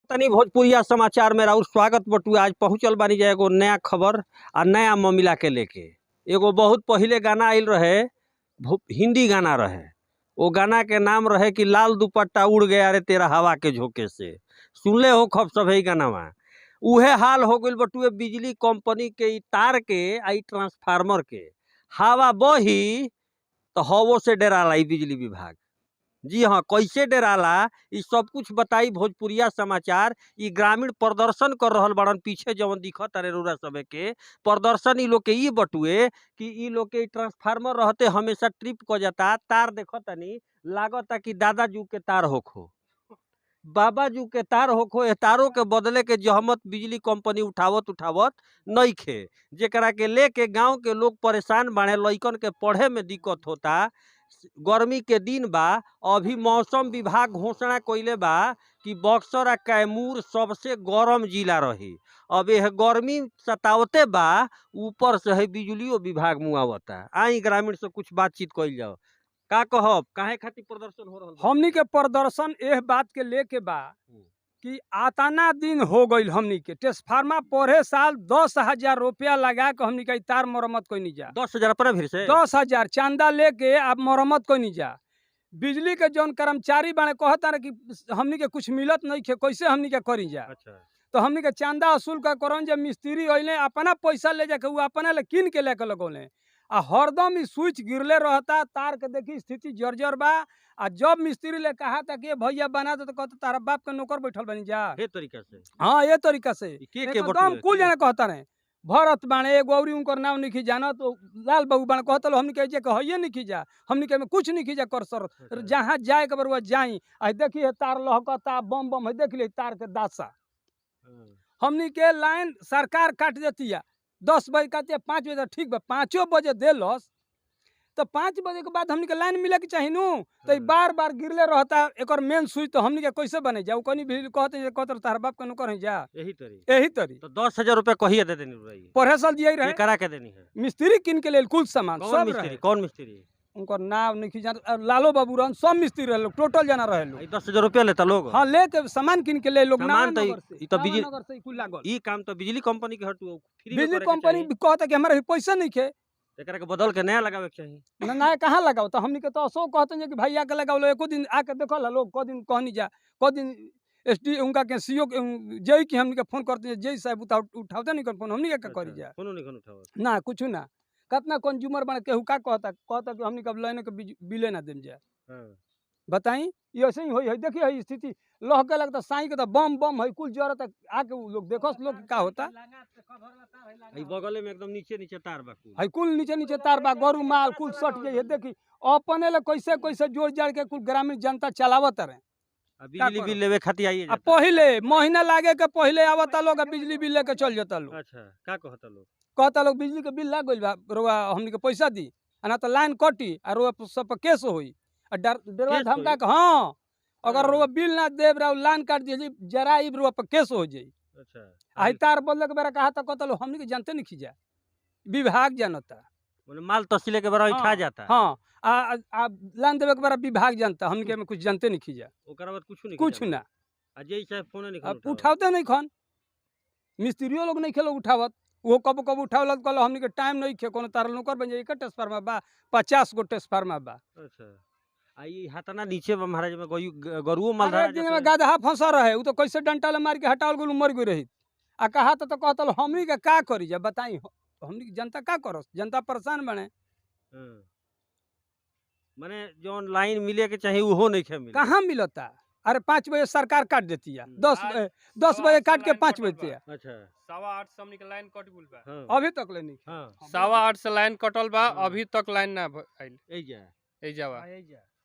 तनी भोजपुरिया समाचार में राउर स्वागत बटुआ। आज पहुंचल बानी जाए एगो नया खबर आ नया मामला के लेके। एगो बहुत पहिले गाना आइल रहे, हिंदी गाना रहे। वो गाना के नाम रहे कि लाल दुपट्टा उड़ गया रे तेरा हवा के झोंके से। सुनले हो खब सब है गानावा। उहे हाल हो गइल बटुए बिजली कंपनी के ई तार के आ ई ट्रांसफार्मर के। हवा बही तो हवो से डराला ई बिजली विभाग। जी हाँ, कैसे डराला ई सब कुछ बताई भोजपुरिया समाचार। ई ग्रामीण प्रदर्शन कर रहल बड़न, पीछे जवन दिखत अरे रउरा सभे के प्रदर्शन ई लोग के ई बटुए कि ई लोग के ई ट्रांसफार्मर रहते हमेशा ट्रिप क जाता। तार देखतनी लागता कि दादा जुग के तार होखो, बाबा जुग के तार होखो। ए तारों के बदले के जहमत बिजली कंपनी उठावत उठावत नइखे, जेकरा के लेके गांव के लोग परेशान बाड़े। लइकन के पढ़े में दिक्कत होता, गर्मी के दिन बा। अभी मौसम विभाग घोषणा कइले बा कि बक्सर आ कैमूर सबसे गरम जिला रही। अब यह गर्मी सतावते बा, ऊपर से है बिजलियो विभाग मुआवता। आई ग्रामीण से कुछ बातचीत कइल जाओ। का कहब, काहे खातिर प्रदर्शन हो रहल बा? हमनी के प्रदर्शन एह बात के लेके बा कि आताना दिन हो गईल हमनी के ट्रांसफार्मर पढ़े साल 10,000 रुपया लगा के हमनी के ई तार मरम्मत कइनी जा। 10,000 अपना भीड़ से 10,000 चंदा लेके आप मरम्मत कइनी जा। बिजली के जौन कर्मचारी बाड़े कहता कि हमनी के कुछ मिलत नहीं खे, कैसे हमनी के करी जा। अच्छा, तो हमनी के चंदा वसूल का करन जब मिस्त्री अइले अपना पैसा ले जाके उ अपना ले किन के लेके लगौले। आ हरदम ई स्विच गिरले रहता, तार के देखी स्थिति जर्जर बा। आ जब मिस्त्री ले कहा था कि भैया बना दो तो कहता तारा बाप के नौकर बैठल बनी जा। हे तरीका से हाँ, ये तरीका से ई के एकदम बटुए? कुल जना कहता रहे। भरत बाणे एगो औरी उनकर नाम नहीं जाना तो लाल बाबू बाणे कहता लो हमनी के जे कहिए नहीं जा, हमनी के में कुछ नहीं जा कर सर। अच्छा। जहाँ जाए के बरुआ जाई। आ देखिए तार लहकता बम बम है, देख ले तार के दासा। हाँ। हमनी के लाइन सरकार काट देती है 10 बजे काटती है, 5 बजे ठीक बा, 5 बजे देलस तो 5 बजे के बाद हमनी के लाइन मिले के चाही नू। तो ई हाँ। बार बार गिरले रहता एकर मेन स्विच, तो हमनी के कैसे बने जा। कनी भी कहते जे कहत तार बाप के नौकर है जा। यही तरी यही तरी तो 10,000 रुपया कहिए दे देनी रही पढ़े साल दिए रहे। करा के देनी है। मिस्त्री किन के लेल कुल सामान कौन सब मिस्त्री? रहे। कौन मिस्त्री? उनकर नाम नहीं जान, लालो बाबू रहन, सब मिस्त्री रहे लोग, टोटल जना रहे लोग। ई 10,000 रुपया लेता लोग। हाँ, लेके सामान किन के ले लोग। सामान तो नवानगर से ई तो बिजली- नवानगर से ई कुल लागल। ई काम तो बिजली कंपनी के हटू, फ्री में बिजली करे के कंपनी चाही। कहता कि हमारे पैसा नहीं खे, एकरा के बदल के नया लगावे के चाही। ना नया कहाँ लगाओ। तो हमनी के तो अशोक कहते हैं कि भाई आके लगाओ लो, एको दिन आके देखल लोग, क दिन कहनी जा, क दिन एस डी उनका के सी ओ जई के हमनी के फोन करते हैं, जई साहब उठावते नहीं कर फोन, हमनी के का करी जा। कोनो नहीं कोनो उठावत ना कुछ ना, कतना कंज्यूमर बने केहू का कहता कहता कि हमनी के अब लाइन के बिले ना देम जा। हां, बताई ये ऐसे ही होई है। देखिए है स्थिति लहके लगता साई के तो बम बम है कुल जरत आके उ लोग देखस लोग का होता। ई बगले में एकदम नीचे नीचे तार बा कुल। है कुल नीचे नीचे तार बा, गरु माल कुल सट गई है। देखी अपने ले कैसे कैसे जोड़ जाड़ के कुल ग्रामीण जनता चलावत रहे। आ बिजली करब? बिल लेवे खातिर आइए आ जाता। पहिले महीना लागे के पहिले आवता लोग आ बिजली बिल लेके चल जाता लोग। अच्छा, का कहता लोग? कहता लोग बिजली के बिल लाग गइल बा, रोआ हमनी के पैसा दी आ ना तो लाइन कटी आ रोआ सब पर केस होई आ डर डरवा केस धमका होई? के। हाँ, अगर हाँ। रोआ बिल ना देब रहा लाइन काट दिए जाई, जरा ई रोआ पर केस हो जाई। अच्छा, आ ई तार बदले के बेरा कहा तो कहता लोग हमनी के जानते नहीं खिजा, विभाग जानता। माने माल तस्ले के बरा उठा हाँ, जाता। हाँ, आ आ लाइन देवे के बेरा विभाग जानता, हमनी के में कुछ जानते नहीं खिजा, ओकरा बाद कुछ नहीं कुछ ना। आ जई साहब फोन नहीं अब उठावते नहीं खन, मिस्त्रियों लोग नहीं खेलो उठावत। वो कबो कबो उठावल कहल हमनी के टाइम नहीं खे, कोनो तार नौकर बन जाई। एक ट्रांसफार्मर बा, 50 गो ट्रांसफार्मर बा। अच्छा, आ ई हाथना नीचे बा महाराज में गरुओ माल अरे धरा एक दिन जाता। में गदहा फंसा रहे, उ तो कैसे डंटा ले मार के हटावल गेल, मर गई रही। आ कहा तो कहतल हमनी के का करी जा बताई, हमनी के जनता का करस, जनता परेशान बने। हाँ। माने जौन लाइन मिले के चाही उहो नहीं खे मिले। कहाँ मिलता? अरे 5 बजे सरकार काट देती है, 10 सवा बजे आठ काट के लाइन 5 कटल बजती बा। है। अच्छा, 8:15 से हमनी के लाइन कट गेल बा। हाँ, अभी तक ले नहीं। हाँ, 8:15 से लाइन कटल बा, हाँ। अभी तक लाइन ना आइल। ए जा ए जावा।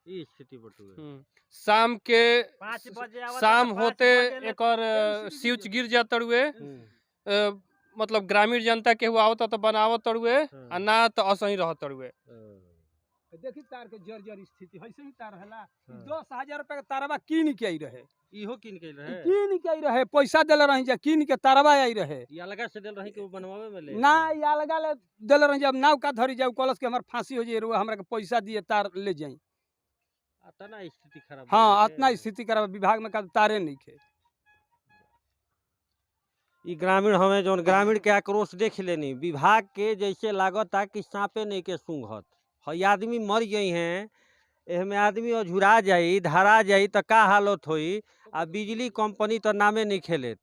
ई स्थिति बटुए। शाम के 5 बजे आवता शाम तो 5 होते बजे ले एकर स्विच गिर जात तरुए। हम्म, मतलब ग्रामीण जनता के हुआ आवता तो बनावत तरुए हाँ। आ ना तो असही रहत तरुए। हाँ, देखी तार के जर्जर स्थिति ऐसे ही तार रहला। हाँ। 10,000 रुपया के तारवा कीन के आई रहे, इहो किन के रहे, कीन के आई रहे, पैसा देले रही जा, कीन के तारवा आई रहे। ई अलगा से देल रही कि वो बनवावे में ले? ना ई अलगा ले देले रही जा, अब नाव का धरी जाऊ कलस के हमार फांसी हो जाई, रुआ हमरा के पैसा दिए तार ले जाई। अतना स्थिति खराब हाँ, हो गई अतना है। स्थिति खराब, विभाग में का तारे नहीं खे। ई ग्रामीण हमें जौन ग्रामीण के आक्रोश देख लेनी, विभाग के जैसे लागता कि सांपे नहीं के सूंघत हई। आदमी मर गई हैं, एहमे आदमी अझुरा जाई, धरा जाई त का हालत होई। आ बिजली कंपनी तो नामे नहीं खेलेत,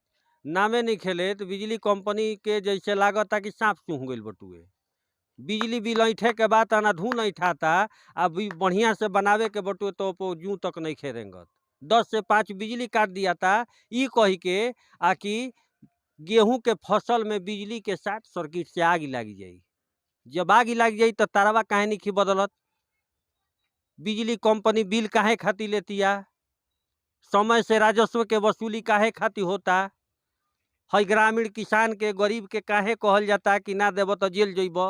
नामे नहीं खेलेत। बिजली कंपनी के जैसे लागता कि सांप सूंघ गइल बटुए। बिजली बिल ऐठे के बाद अनाधुन ऐठाता, आ बढ़िया से बनावे के बटुए तो जूं तक नहीं खेरेंगत। 10 से 5 बिजली काट दिया था ई कही के आ कि गेहूं के फसल में बिजली के साथ सर्किट से आग लग जाई। जब आग लग जाई तो तारवा काहे नहीं बदलत? बिजली कंपनी बिल काहे खातिर लेतिया? समय से राजस्व के वसूली काहे खातिर होता हई? ग्रामीण किसान के, गरीब के काहे कहल जाता कि ना देब तो जेल जइब?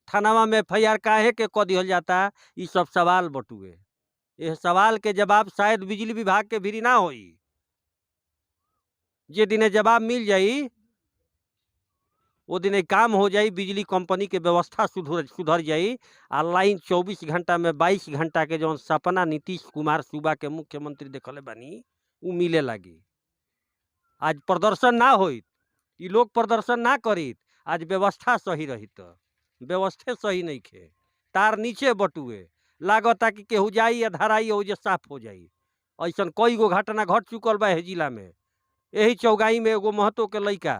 थानावा में एफ काहे के क दिहल जाता? ई सब सवाल बटुए। एह सवाल के जवाब शायद बिजली विभाग के भीरी ना होई। जे दिने जवाब मिल जाई वो दिने काम हो जाई, बिजली कंपनी के व्यवस्था सुधर सुधर जाई आ लाइन 24 घंटा में 22 घंटा के जौन सपना नीतीश कुमार सूबा के मुख्यमंत्री देखले बानी उ मिले लागी। आज प्रदर्शन ना होइत, ई लोग प्रदर्शन ना करीत, आज व्यवस्था सही रही त व्यवस्थे सही नहीं खे। तार नीचे बटुए, लागता कि केहू जाई या धराई हो जे साफ हो जाई। ऐसन कई गो घटना घट चुकल बा एह जिला में। यही चौगाई में एगो महतो के लइका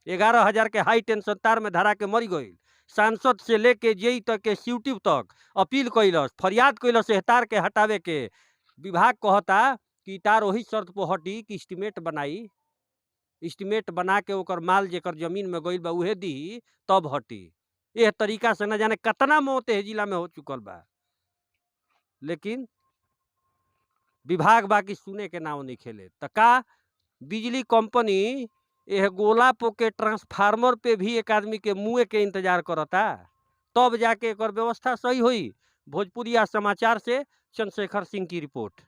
11,000 के हाई टेंशन तार में धरा के मर गई। सांसद से लेके जेई तक के सीटीव तक अपील कैलस, फरियाद कैलस एह तार के हटावे के। विभाग कहता कि तार वही शर्त पर हटी कि एस्टीमेट बनाई, एस्टीमेट बना के ओकर माल जेकर जमीन में गइल बा उहे दी तब हटी। एह तरीका से न जाने कतना मौत एह जिला में हो चुकल बा, लेकिन विभाग बाकी सुने के नाव नहीं खेले। त का बिजली कंपनी एह गोला पोके ट्रांसफार्मर पे भी एक आदमी के मुँह के इंतजार करता, तब जाके एकर व्यवस्था सही होई। भोजपुरिया समाचार से चंद्रशेखर सिंह की रिपोर्ट।